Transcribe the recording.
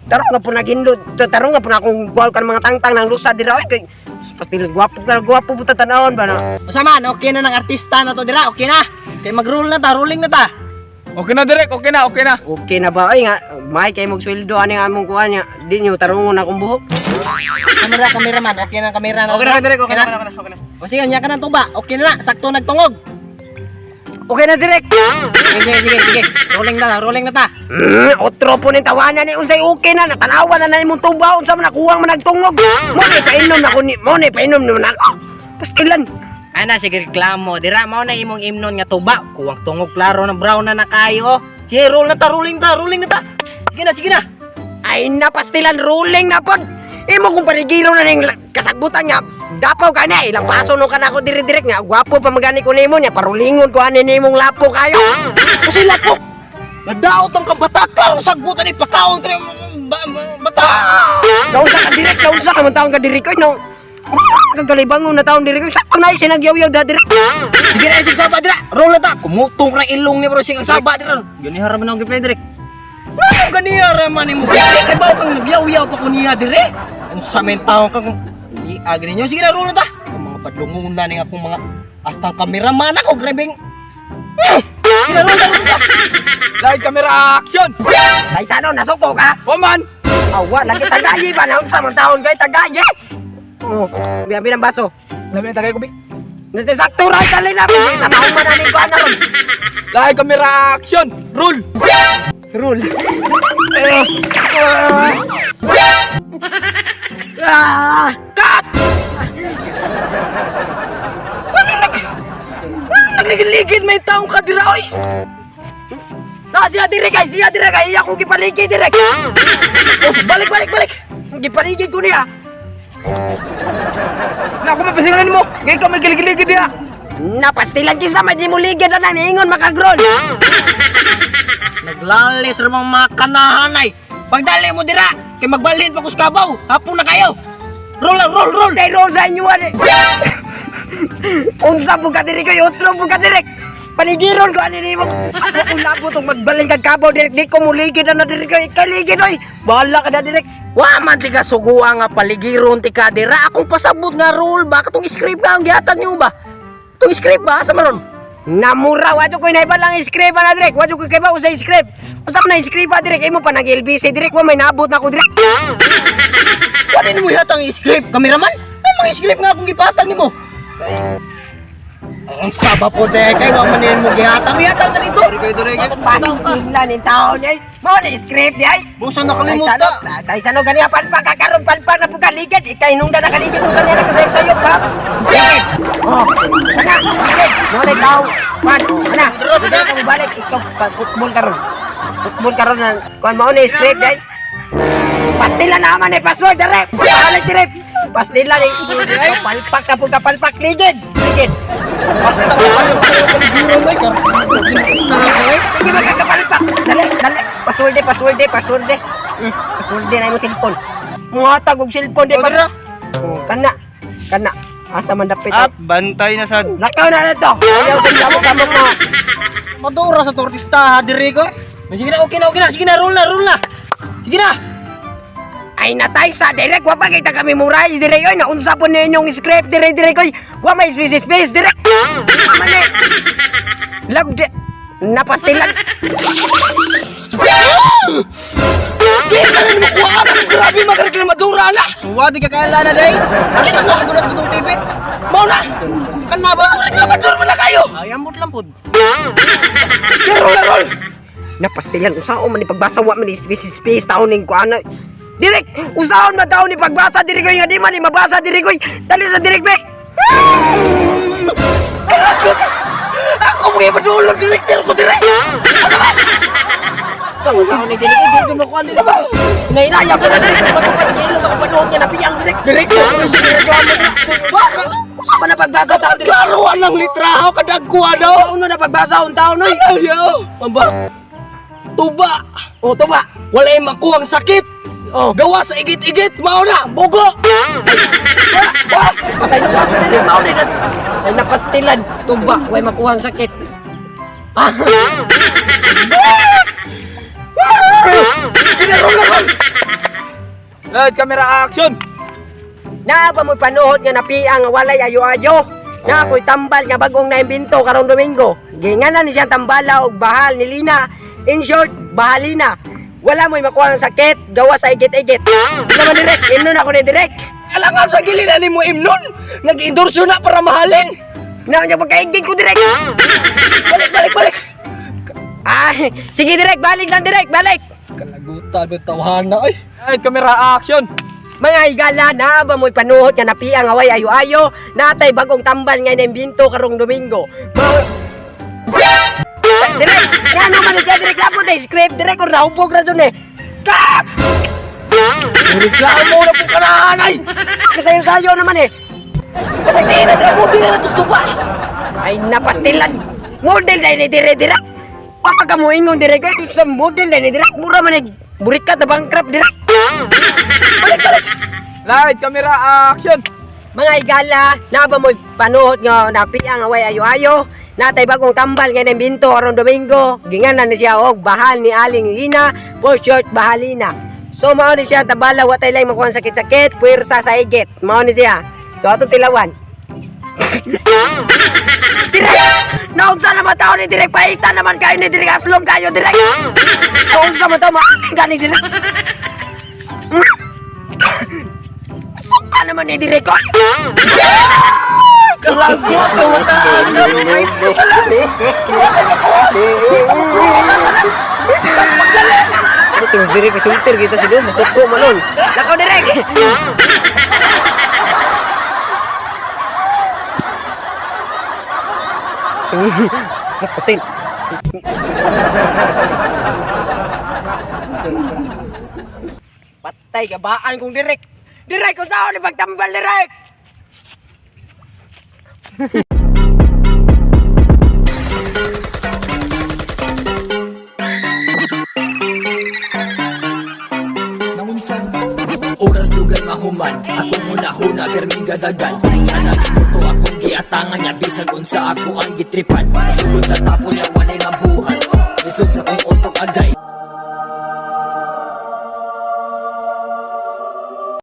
Tarong nga po naghinlod, tarong nga po na akong kuha ka ng mga tangtang ng lusa dira oy kay pastil gwapo ka, gwapo po tanawon ba na. Unsa man, okay na ng artista na to dira, okay na. Kay mag-roll na ta, rolling na ta. Okay na, direk, okay na, okay na. Okay na ba oy nga may kay mog sweldo ani nga among kuha niya. Di niyo tarungon akong buhok. Kamera, kameraman, okay na ang kamera na. Okay na, direk, okay na, okay na, okay na. O sige, nya ka ng tuba. Okay na, sakto nagtungog. Okay na direk. Sige, sige, sige, sige. Rolling na, rolling na ta. Otro po ning tawanan ni unsay okay na natanawan na na imong tuba unsa man nakuwang man nagtungog. Mo ni painom na ko ni mo ni painom naman ako. Pastilan. Ana sige reklamo, dira mao na imong imnon nga tuba. Kuwang tungog klaro na brown na na kayo. Sige, roll na ta, rolling ta, rolling na ta. Sige na, sige na. Ay napastilan rolling na pod. Imo kung paligiro na ning kasagbutan nga dapaw ka na ilang paso no ka na ako diri direk nga gwapo pa magani ko nimo nya parulingon ko ani nimong lapo kayo. Kasi lapok. Nadaot ang kabataka, ang sagbutan ni pakaon kay bata. Naunsa ka direk, naunsa ka man taon ka diri koy no. Kagalibangon na taon diri koy. Sa na sinagyaw-yaw da direk. Sige na, sige saba dira. Roll na ta. Kumutong ra ilong ni bro sige saba dira. Ganihara man ako kay Frederick. Ano ganiya ra man nimo? Kay bawo kang nagyaw-yaw pa ko niya dire. Ang sa men taon kang di agri niyo. Sige na, roll na ta. Ang mga padlungunan ning akong mga astang kameraman ako grabeng. Sige na, roll na, roll na. Light camera action. Ay sano nasuko ka? Waman. Awa lagi tagayi ba naunsa man taon kay tagayi. Oh, biyabi ng baso. Labi na tagay ko bi. Nasa sakto ra dali na kita mahuman na ning kuan ron. Light camera action. Roll. Roll. Ah! Cut! Ano nag... Ano nagligid may taong ka dira oy? Na siya dire kay siya dire kay iya ko gipaligid dire. Oh, balik balik balik. Gipaligid ko niya. Na ako mapasingan nimo. Ngay ka may giligid diha. Napastilan kinsa may di mo ligid na niingon makagrol. Naglalis ra mga mga kanahanay. Pagdali mo dira, kay magbalhin pa kus kabaw. Hapon na kayo. Roll roll roll. Kay roll sa inyo ani. Unsa po ka diri kay otro po ka dire. Paligiron ko ani nimo. Ako kung labo tong magbalin kag kabaw dire di ko muligid na diri kay kaligid oy. Bahala ka na dire. Wa man ti ka suguan nga paligiron ti ka dira. Akong pasabot nga roll ba katong script nga ang gihatag nimo ba? Tong script ba sa maron? Namura wadyo koy naiba lang script na direk. Wadyo koy kay ba usay script. Usa man na script pa direk imo pa nag LBC direk wa may naabot na ko direk. Wa din mo ihatag ang script, kameraman? May mga script nga akong gipahatag nimo. Ang saba po te kay wa man nimo gihatag. Gihatag na dito. Pastilan ni taon ay. Mao na script di ay. Busa Tay sano, tay sano ganiya palpa kakaron palpa na po kaligid. Ikay nung na kaligid nung ganiya nakasayop sayop ha. Ligid. Oh, ana, ligid. Mao na tao. Pan, ana. Dili ka balik ikaw pa football karon. Football karon na kuan mao na script di ay. Pastila naman eh, password dire. Balik dire. Pastila ni. Palpak na po ka palpak ligid. Ligid. Basta Sige magkakapalpak. Dali, dali. Password de, password de, password de. Password de na imong cellphone. Muhatag og cellphone de pa. Oh, kana. Kana. Asa man dapit? Up, bantay na sad. Lakaw na na to. Ayaw kay samok-samok na. Madura sa tortista ha diri ko. Sige na, okay na, okay na. Sige na, roll na, roll na. Sige na. Ay natay sa direk wa pa kita kami muray dire oy naunsa po ninyong script dire dire koy. Wa may space space dire. Mali. Love de napastilan. Di ka rin mo kuha ka. Grabe magreklamadura na. Suwa di ka kaila na day. Kasi sa mga gulas ko TV. Mao na. Kan na ba? Reklamador man na kayo. Ay ambot lang pod. Sige, roll na, roll. Napastilan usaon man ni pagbasa wa man ni space space taon ning kuan. Direk usaon man taon ni pagbasa diri koy nga di man ni mabasa diri koy. Dali sa direk be. Ako mga ipadulog director ko dire. Taon ni dili ko ko makuan dili ba. Nailaya ko na direk pagkuan ni ilong ako panuot niya napiyang direk. Director ko sige reklamo. Baka usa man na pagbasa taon diri. Klaro ang litraho kadagkuha daw. Taon na pagbasa on taon oy. Ayaw. Mamba. Tuba. O tuba. Walay makuhang sakit. Oh. Gawa sa igit-igit, mao na, bugo. Pasaylo ako dili mao ni ay napastilan tuba way makuha ang sakit. Ah. Sige na, roll Load camera, action. Naa ba mo'y panuhot nga napia nga walay ayo-ayo? Na ako'y tambal nga bagong naimbento karong Domingo. Ginganan ni siya tambala og bahal ni Lina. In short, bahalina. Wala mo'y makuha ng sakit, gawa sa igit-igit. Wala man direk, imnon ako ni direk. Alangan sa gilid ani mo imnon. Nag-endorso na para mahalin. Na niya pagkaigit ko direk. Balik, balik, balik. Ay, sige direk, balik lang direk, balik. Kalagutan ba tawhana ay. Load camera, action. Mga higala, naa ba mo'y panuhot nga napia nga way ayo-ayo? Natay bagong tambal nga naimbento karong Domingo. Direk, nga naman siya direk lapot eh, script direk or nahubog na dun eh. Cut! Reklamo na po kanahan ay. Kasayo-sayo naman eh. Kasi di na trabuti na natustuba. Ay, napastilan. Model na ni dire direk. Papa ka mo ingon direk ay sa model na ni direk mura man eh. Burikat na bankrupt direk. Balik, balik. Load camera, action. Mga higala, naa ba mo'y panuhot nga napia nga way ayo-ayo? Natay bagong tambal nga naimbento aron Domingo. Ginganan ni siya og bahal ni Aling Lina, for short bahalina. So mao ni siya tabala watay lang makuha ang sakit-sakit, puwersa sa igit. Mao ni siya. So atong tilawan. Direk! Naunsa naman tao ni Direk? Paita naman kayo ni Direk. Aslong kayo, Direk! Naunsa man tao, maaking ka ni Direk. Suka naman ni Direk ko. Kalagot tawhana. Ano ting Direk filter kita si Dom, masuko man nun. Lakaw Direk. Putin. Patay kabaan kong Direk. Direk kung saan ni pagtambal Direk. Oras dugan mahuman akong hunahuna perming gadagan. Anak mo to akong giatangan niya bisan unsa ako ang gitripan. Sugod sa tapon niya.